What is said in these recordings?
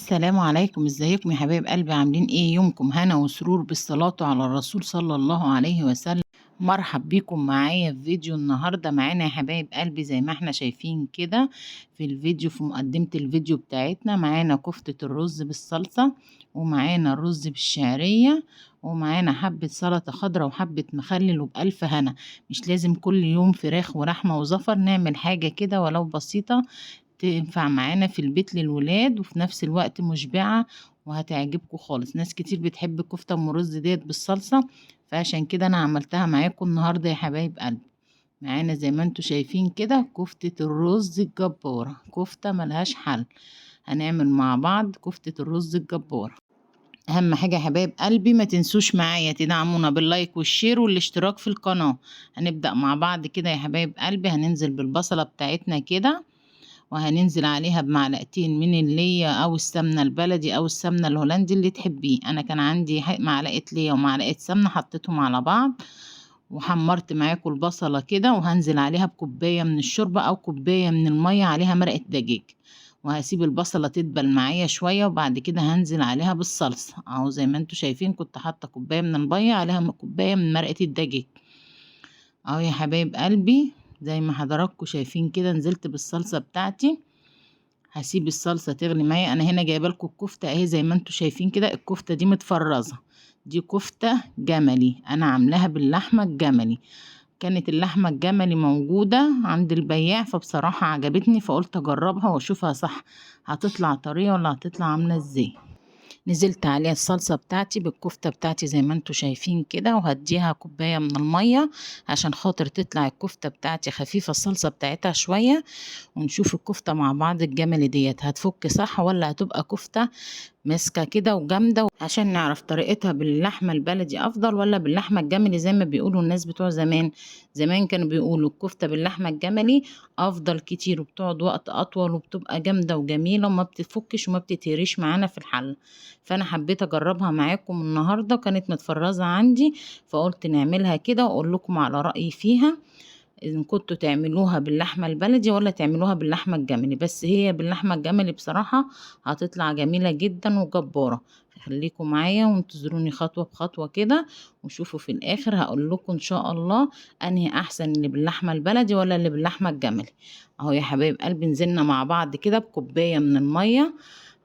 السلام عليكم، ازيكم يا حبايب قلبي؟ عاملين ايه؟ يومكم هنا وسرور بالصلاة على الرسول صلى الله عليه وسلم. مرحب بيكم معايا في فيديو النهاردة. معانا يا حبايب قلبي زي ما احنا شايفين كده في الفيديو، في مقدمة الفيديو بتاعتنا معانا كفتة الرز بالصلصة، ومعانا الرز بالشعرية، ومعانا حبة سلطة خضراء وحبة مخلل، وبألف هنا. مش لازم كل يوم فراخ ولحمة وزفر، نعمل حاجة كده ولو بسيطة تنفع معانا في البيت للولاد، وفي نفس الوقت مشبعة وهتعجبكم خالص. ناس كتير بتحب كفتة ام رز ديت بالصلصة، فعشان كده انا عملتها معاكم النهاردة يا حبايب قلبي. معانا زي ما انتوا شايفين كده كفتة الرز الجبارة، كفتة ملهاش حل. هنعمل مع بعض كفتة الرز الجبارة. اهم حاجة يا حبايب قلبي ما تنسوش معايا تدعمونا بال like وال share والاشتراك في القناة. هنبدأ مع بعض كده يا حبايب قلبي. هننزل بالبصلة بتاعتنا كده، وهننزل عليها بمعلقتين من اللية او السمنة البلدي او السمنة الهولندي اللي تحبيه. انا كان عندي معلقة لية ومعلقة سمنة، حطيتهم على بعض وحمرت معاكم البصلة كده، وهنزل عليها بكوباية من الشوربة او كوباية من المية عليها مرقة دجاج، وهسيب البصلة تدبل معايا شوية، وبعد كده هنزل عليها بالصلصة. اهو زي ما انتوا شايفين كنت حاطة كوباية من المية عليها كوباية من مرقة الدجاج. اهو يا حبايب قلبي زي ما حضراتكم شايفين كده نزلت بالصلصة بتاعتي. هسيب الصلصة تغلي معايا. انا هنا جايبه لكم الكفتة اهي زي ما انتوا شايفين كده، الكفتة دي متفرزة، دي كفتة جملي، انا عاملاها باللحمة الجملي. كانت اللحمة الجملي موجودة عند البياع، فبصراحة عجبتني فقلت اجربها واشوفها صح هتطلع طرية ولا هتطلع عاملة ازاي. نزلت عليها الصلصة بتاعتي بالكفتة بتاعتي زي ما انتوا شايفين كده، وهديها كوباية من المية عشان خاطر تطلع الكفتة بتاعتي خفيفة الصلصة بتاعتها شوية. ونشوف الكفتة مع بعض الجملي ديت هتفك صح ولا هتبقى كفتة ماسكة كده وجامدة، عشان نعرف طريقتها باللحمة البلدي أفضل ولا باللحمة الجملي زي ما بيقولوا الناس بتوع زمان. زمان كانوا بيقولوا الكفتة باللحمة الجملي أفضل كتير، وبتقعد وقت أطول، وبتبقى جامدة وجميلة وما بتفكش وما بتتهريش معانا في الحلة. فأنا حبيت أجربها معاكم النهاردة، كانت متفرزة عندي فقلت نعملها كده وأقول لكم على رأيي فيها، إن كنتوا تعملوها باللحمة البلدي ولا تعملوها باللحمة الجملي. بس هي باللحمة الجملي بصراحة هتطلع جميلة جدا وجبارة. خليكم معايا وانتظروني خطوة بخطوة كده، وشوفوا في الآخر هقول لكم إن شاء الله أنهي أحسن، اللي باللحمة البلدي ولا اللي باللحمة الجملي. أهو يا حبايب قلبي نزلنا مع بعض كده بكوباية من المية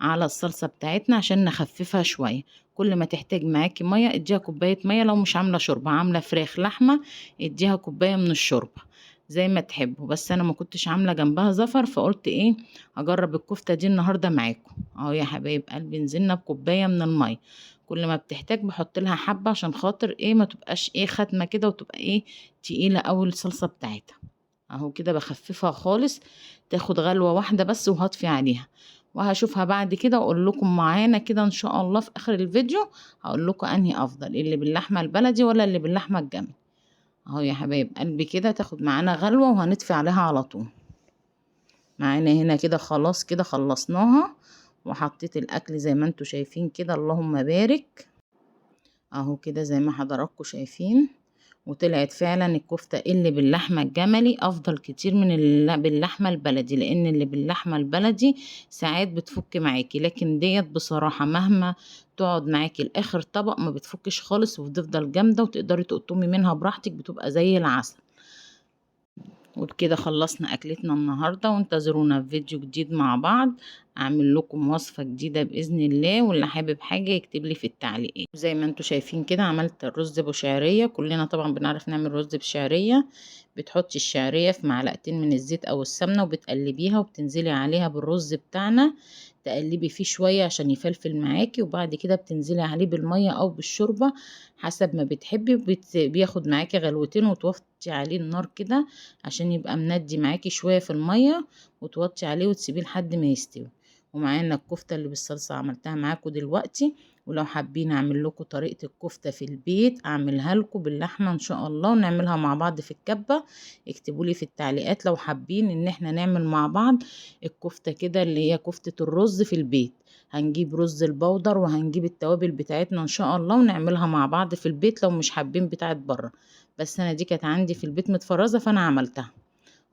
على الصلصة بتاعتنا عشان نخففها شوية. كل ما تحتاج معاكي مية اديها كوباية مية، لو مش عاملة شوربة عاملة فراخ لحمة اديها كوباية من الشوربة زي ما تحبوا. بس انا ما كنتش عاملة جنبها زفر، فقلت ايه اجرب الكفتة دي النهاردة معاكم. اهو يا حبايب قلبي نزلنا بكوباية من المية. كل ما بتحتاج بحط لها حبة عشان خاطر ايه ما تبقاش ايه خاتمة كده وتبقى ايه تقيلة اوي الصلصة بتاعتها. اهو كده بخففها خالص، تاخد غلوة واحدة بس وهطفي عليها، وهشوفها بعد كده واقول لكم معانا كده ان شاء الله في اخر الفيديو هقول لكم انهي افضل، اللي باللحمه البلدي ولا اللي باللحمه الجملي. اهو يا حبايب قلبي كده تاخد معانا غلوه وهنطفي عليها على طول. معانا هنا كده خلاص كده خلصناها، وحطيت الاكل زي ما انتوا شايفين كده، اللهم بارك. اهو كده زي ما حضراتكم شايفين، وطلعت فعلا الكفتة اللي باللحمة الجملي افضل كتير من اللي باللحمة البلدي، لان اللي باللحمة البلدي ساعات بتفك معاكي، لكن ديت بصراحة مهما تقعد معاكي لاخر طبق ما بتفكش خالص، وبتفضل جامدة وتقدري تقطمي منها براحتك، بتبقى زي العسل. وبكده خلصنا اكلتنا النهارده، وانتظرونا في فيديو جديد مع بعض، اعمل لكم وصفه جديده باذن الله. واللي حابب حاجه يكتب لي في التعليقات. زي ما انتم شايفين كده عملت الرز بشعريه، كلنا طبعا بنعرف نعمل رز بشعريه. بتحطي الشعريه في معلقتين من الزيت او السمنه وبتقلبيها، وبتنزلي عليها بالرز بتاعنا، تقلبي فيه شويه عشان يفلفل معاكي، وبعد كده بتنزلي عليه بالميه او بالشوربه حسب ما بتحبي، بياخد معاكي غلوتين، وتوطي عليه النار كده عشان يبقى مندي معاكي شويه في الميه، وتوطي عليه وتسيبيه لحد ما يستوي. ومعانا الكفته اللي بالصلصه عملتها معاكم دلوقتي، ولو حابين اعمل لكم طريقه الكفته في البيت اعملها لكم باللحمه ان شاء الله، ونعملها مع بعض في الكبه. اكتبوا لي في التعليقات لو حابين ان احنا نعمل مع بعض الكفته كده اللي هي كفته الرز في البيت. هنجيب رز البودر وهنجيب التوابل بتاعتنا ان شاء الله، ونعملها مع بعض في البيت لو مش حابين بتاعت بره. بس انا دي كانت عندي في البيت متفرزه فانا عملتها.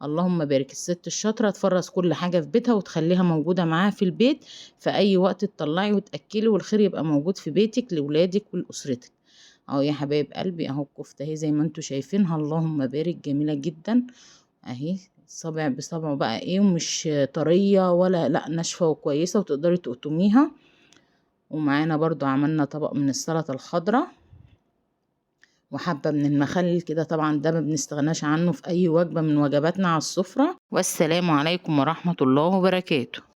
اللهم بارك. الست الشاطرة تفرز كل حاجة في بيتها وتخليها موجودة معاها في البيت، في أي وقت تطلعي وتأكلي والخير يبقى موجود في بيتك لولادك ولأسرتك. اهو يا حبايب قلبي، اهو الكفتة اهي زي ما انتوا شايفينها، اللهم بارك، جميلة جدا اهي، صابع بصابعه بقى ايه، ومش طرية ولا لا، ناشفة وكويسة وتقدري تقطميها. ومعانا برضو عملنا طبق من السلطة الخضراء وحبة من المخلل كده، طبعا ده ما بنستغناش عنه في اي وجبة من وجباتنا على السفرة. والسلام عليكم ورحمة الله وبركاته.